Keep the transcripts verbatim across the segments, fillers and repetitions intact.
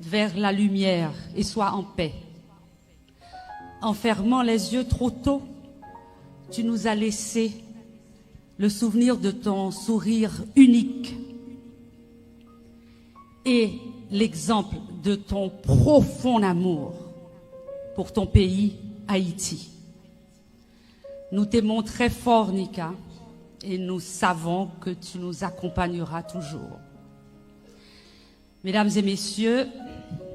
vers la lumière et sois en paix. En fermant les yeux trop tôt, tu nous as laissé le souvenir de ton sourire unique et l'exemple de ton profond amour pour ton pays, Haïti. Nous t'aimons très fort, Mika, et nous savons que tu nous accompagneras toujours. Mesdames et messieurs,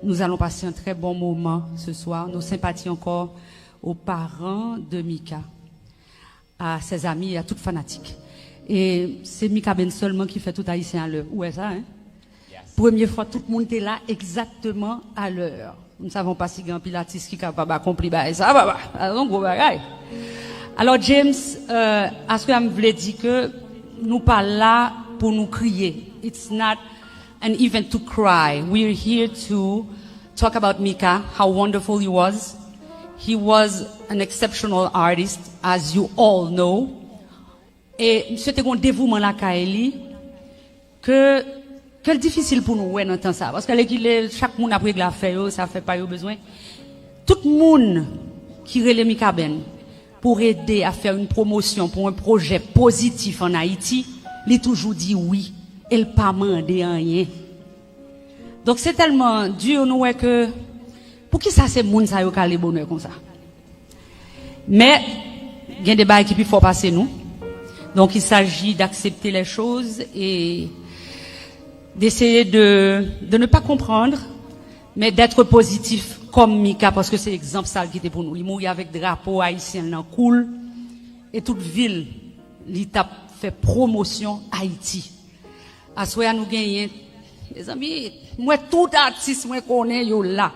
nous allons passer un très bon moment ce soir. Nos sympathies encore aux parents de Mika, à ses amis et à toute fanatik. E se Mika Band sèlman ki fè tout Ayisyen alè. Ou wè sa, hein? Premye fwa tout moun te la egzakteman alè. M savan pa si gen anpil atis ki kapab akonpli bagay sa, papa. Sa se yon gwo bagay. Alò, James, euh, aswè a m vle di ke nou pa la pou nou kriye. It's not an event to cry. We're here to talk about Mika, how wonderful he was. He was an exceptional artist, as you all know. E misye te gen yon devouman lakay li ke, ke l difisil pou nou wè nan tan sa a. Paske alèkile, chak moun ap regle afè yo, se afè pa yo bezwen. Tout moun ki rele Mika Band pour aider à faire une promotion pour un projet positif en Haïti, li toujou di wi e l pa mande anyen. Donk, se tèlman di nou wè ke poukisa se moun sa yo k ale bonè konsa? Men, gen de bagay ki pi fò pase nou. Donc, il s'agit d'accepter les choses et d'essayer de, de ne pas comprendre, mais d'être positif comme Mika, paske se egzanp sa l kite pou nou. Li mouri avèk drapo ayisyen l nan kou l, e tout vil li t ap fè pwomosyon Ayiti. Aswè a nou genyen, mezanmi, m wè tout atis mwen konnen yo la.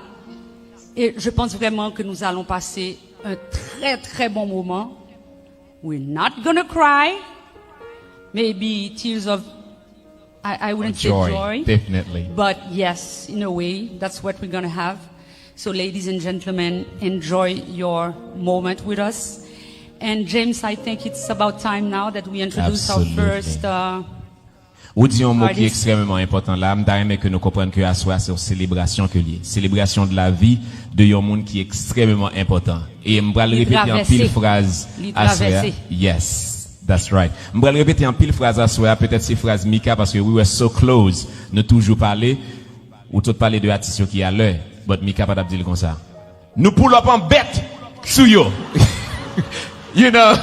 Et je pense vraiment que nous allons passer un très, très bon moment. We're not gonna cry. Maybe tears of, I, I wouldn't say joy, definitely. But yes, in a way, that's what we're gonna have. So, ladies and gentlemen, enjoy your moment with us. And James, I think it's about time now that we introduce our first, uh, Ou di yon mo ki ekstrèmeman enpòtan la. M ta renmen ke nou konprann ke aswè a se yon selebrasyon ke l ye. Selebrasyon de la vi de yon moun ki ekstrèmeman enpòtan. E m pral repete anpil fraz aswè a. Yes, that's right. M pral repete anpil fraz aswè a. Petèt se fraz Mika, paske we were so close. Nou toujou pale. Ou tout pale de atis yo ki alè. But Mika pa t ap di l konsa. Nou pull up an bèt sou yo. You know,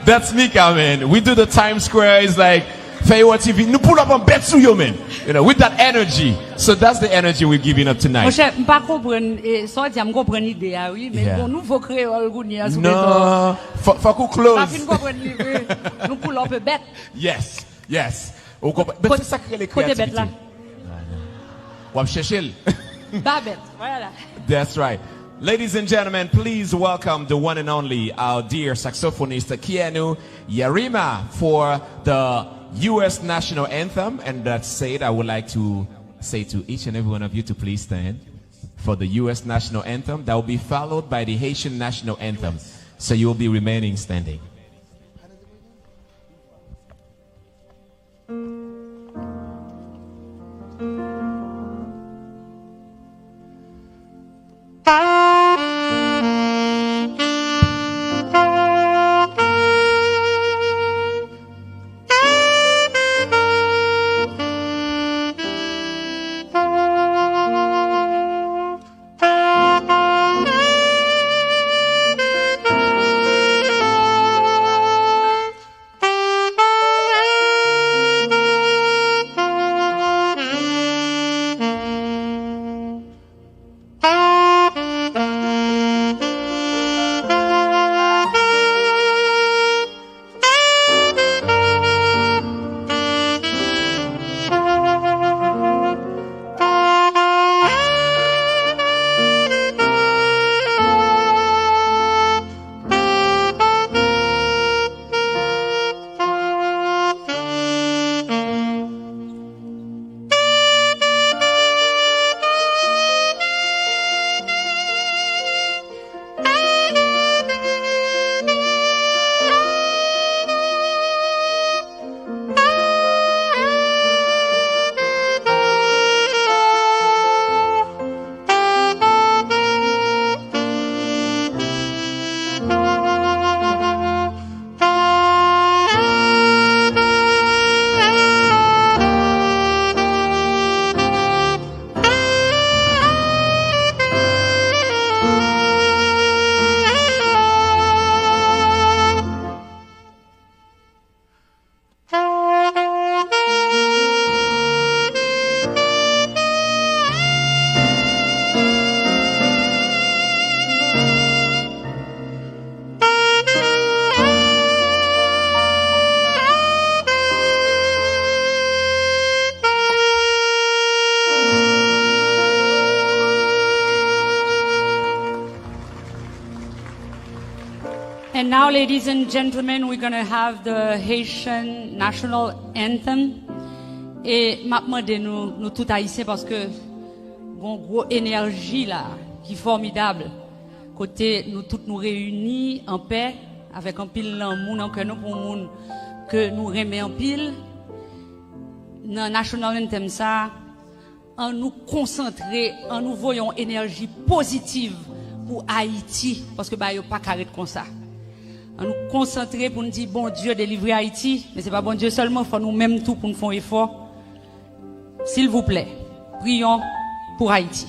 that's Mika, man. We do the Times Square, it's like, fè yo wè T V. Nou pull up an bèt sou yo, man. You know, with that energy. So that's the energy we're giving up tonight. Monchè, m pa konprann, e, sa w di a, m konprann ide a, wi, men bon, nouvo kreyòl kounye a sou beton. Non, fò, fòk ou close. M pa fin konprann li vre. Nou pull up a bèt. Yes, yes. Ou konprann? Men se sa k rele kreyativite. Kote bèt la? W ap chèche l. Ba bèt, vwala. That's right. Ladies and gentlemen, please welcome the one and only, our dear saxophonist, Kianu Yarima, for the U S national anthem. And that said, I would like to say to each and every one of you to please stand for the U S national anthem. That will be followed by the Haitian national anthem. So you will be remaining standing. Now, ladies and gentlemen, we're gonna have the Haitian national anthem. E m ap mande nou, nou tout Ayisyen, paske gon gwo enèji la ki fòmidab, kote nou tout nou reyini an pè, avèk anpil lanmou nan kè nou pou moun ke nou renmen anpil. Nan national anthem sa, an nou konsantre, an nou voye yon enèji pozitiv pou Ayiti, paske bagay yo pa ka ret konsa. An nou konsantre pou n di Bondye delivre Ayiti, men se pa Bondye sèlman, fò nou menm tou pou n fè yon efò. Silvouplè, priyons pour Haïti.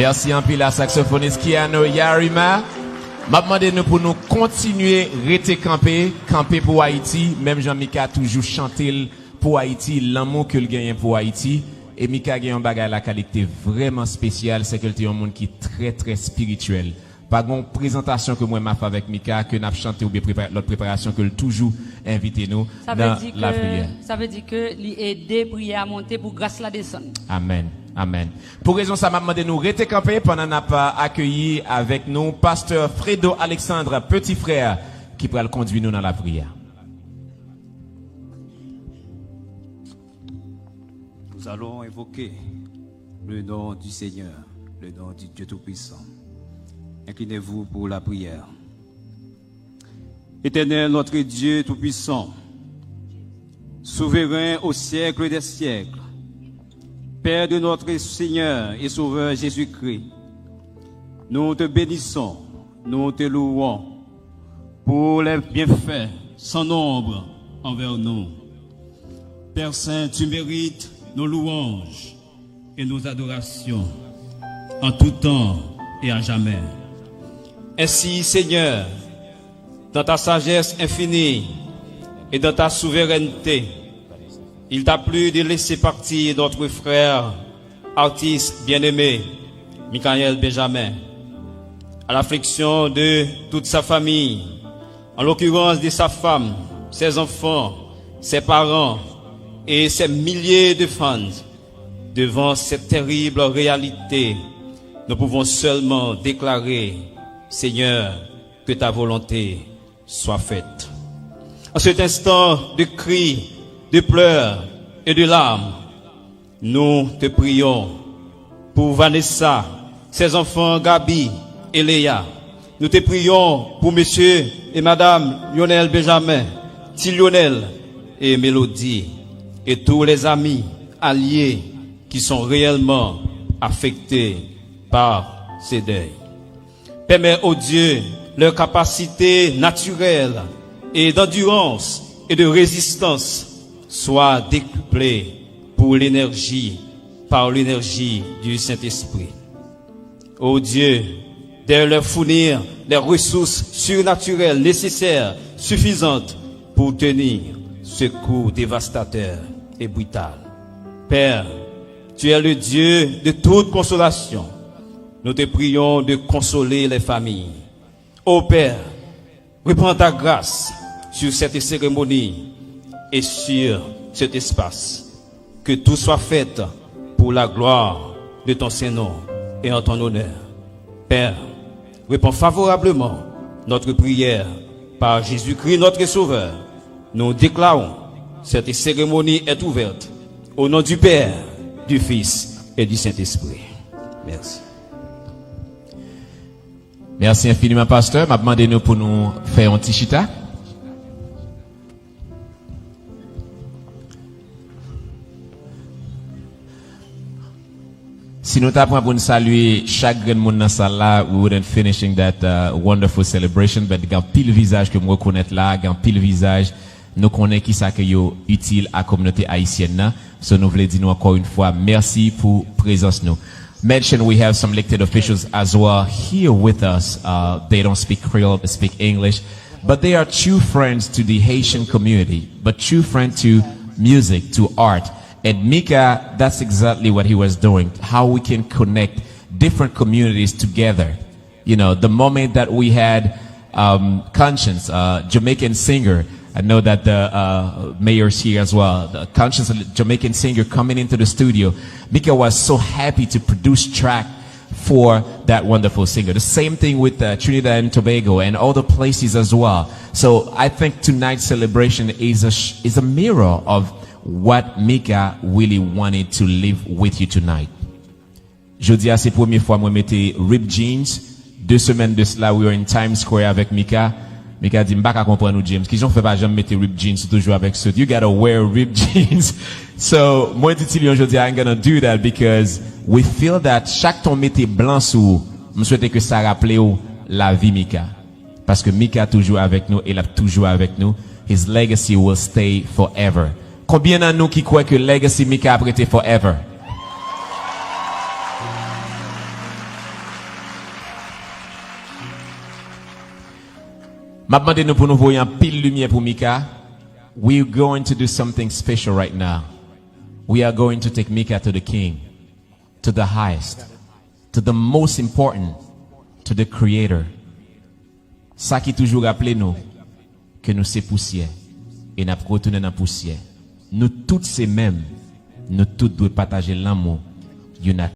Mèsi anpil a saksofonis Kiano Yarima. M ap mande nou pou nou kontinye rete kanpe, kanpe pou Ayiti, menm jan Mika toujou chante l pou Ayiti, lanmou ke l genyen pou Ayiti. E Mika gen yon bagay lakay li ki te vrèman espesyal, se ke l te yon moun ki trè, trè espirityèl. Pa gen yon prezantasyon ke mwen m ap fè avèk Mika, ke n ap chante oubyen prepara-, lòt preparasyon ke l toujou envite nou nan lapriyè. Sa vle di ke li ede priyè a monte pou gras la desann. Amèn. Amèn. Pou rezon sa, m ap mande nou rete kanpe pandan n ap, euh, akeyi avèk nou pastè Fredo Alexandre, peti frè, ki pral kondui nou nan lapriyè. Nous allons invoquer le nom du Seigneur, le nom du Dieu Tout-Puissant. Inclinez-vous pour la prière. Éternel, notre Dieu Tout-Puissant, souverain au siècle des siècles, Père de notre Seigneur et Sauveur Jésus-Christ, nous te bénissons, nous te louons pour les bienfaits sans nombre envers nous. Père Saint, tu mérites nos louanges et nos adorations en tout temps et à jamais. Ainsi, Seigneur, dans ta sagesse infinie et dans ta souveraineté, il t'a plu de laisser partir notre frère, artiste bien-aimé, Michael Benjamin, à l'affliction de toute sa famille, en l'occurrence de sa femme, ses enfants, ses parents et ses milliers de fans. Devant cette terrible réalité, nous pouvons seulement déclarer, Seigneur, que ta volonté soit faite. En cet instant de cris, de pleurs et de larmes, nous te prions pour Vanessa, ses enfants Gaby et Léa. Nous te prions pour monsieur et madame Lionel Benjamin, ti Lionel et Mélodie, et tous les amis, alliés qui sont réellement affectés par ce deuil. Permets, ô Dieu, leur capacité naturelle et d'endurance et de résistance soit décuplée pour l'énergie, par l'énergie du Saint-Esprit. Ô Dieu, de leur fournir les ressources surnaturelles nécessaires, suffisantes pour tenir ce coup dévastateur et brutal. Père, tu es le Dieu de toute consolation. Nous te prions de consoler les familles. Ô Père, Répands ta grâce sur cette cérémonie et sur cet espace. Que tout soit fait pour la gloire de ton saint nom et en ton honneur. Père, réponds favorablement notre prière par Jésus-Christ notre Sauveur. Nous déclarons cette cérémonie est ouverte au nom du Père, du Fils et du Saint-Esprit. Merci. Mèsi enfiniman, pastè. M ap mande nou pou nou fè yon ti chita. Si nou ta pran pou n salye chak grenn moun nan sal la, we wouldn't finishing that uh, wonderful celebration, but gen pil vizaj ke m rekonèt la, gen pil vizaj nou konnen kisa ke yo itil a kominote ayisyèn nan. So nou vle di nou ankò yon fwa mèsi pou prezans nou. Mention we have some elected officials as well here with us. Uh, they don't speak Creole, they speak English, but they are true friends to the Haitian community, but true friend to music, to art. And Mika, that's exactly what he was doing, how we can connect different communities together. You know, the moment that we had um, Conscience, uh, Jamaican singer, I know that the uh, mayor is here as well. The Conscience, Jamaican singer, coming into the studio. Mika was so happy to produce track for that wonderful singer. The same thing with uh, Trinidad and Tobago and other places as well. So I think tonight's celebration is a, is a mirror of what Mika really wanted to leave with you tonight. Jodi a se premye fwa mwen mete ripped jeans. De semèn de sila, we were in Times Square avèk Mika. Mika di, "M pa ka konprann ou, James. Kijan w fè pa janm mete ripped jeans, ou toujou avèk suit? You gotta wear ripped jeans." So, mwen di Tilyon jodi a, "I'm gonna do that because we feel that chak tan w mete blan sou ou, m swete ke sa raple w lavi Mika." Paske Mika toujou avèk nou e l ap toujou avèk nou. His legacy will stay forever. Konbyen nan nou ki kwè ke legacy Mika ap rete forever? M ap mande nou pou nou voye anpil limyè pou Mika. We're going to do something special right now. We are going to take Mika to the king, to the highest, to the most important, to the creator. Sa ki toujou raple nou ke nou se pousyè e n ap retounen nan pousyè. Nou tout se menm, nou tout dwe pataje lanmou youn ak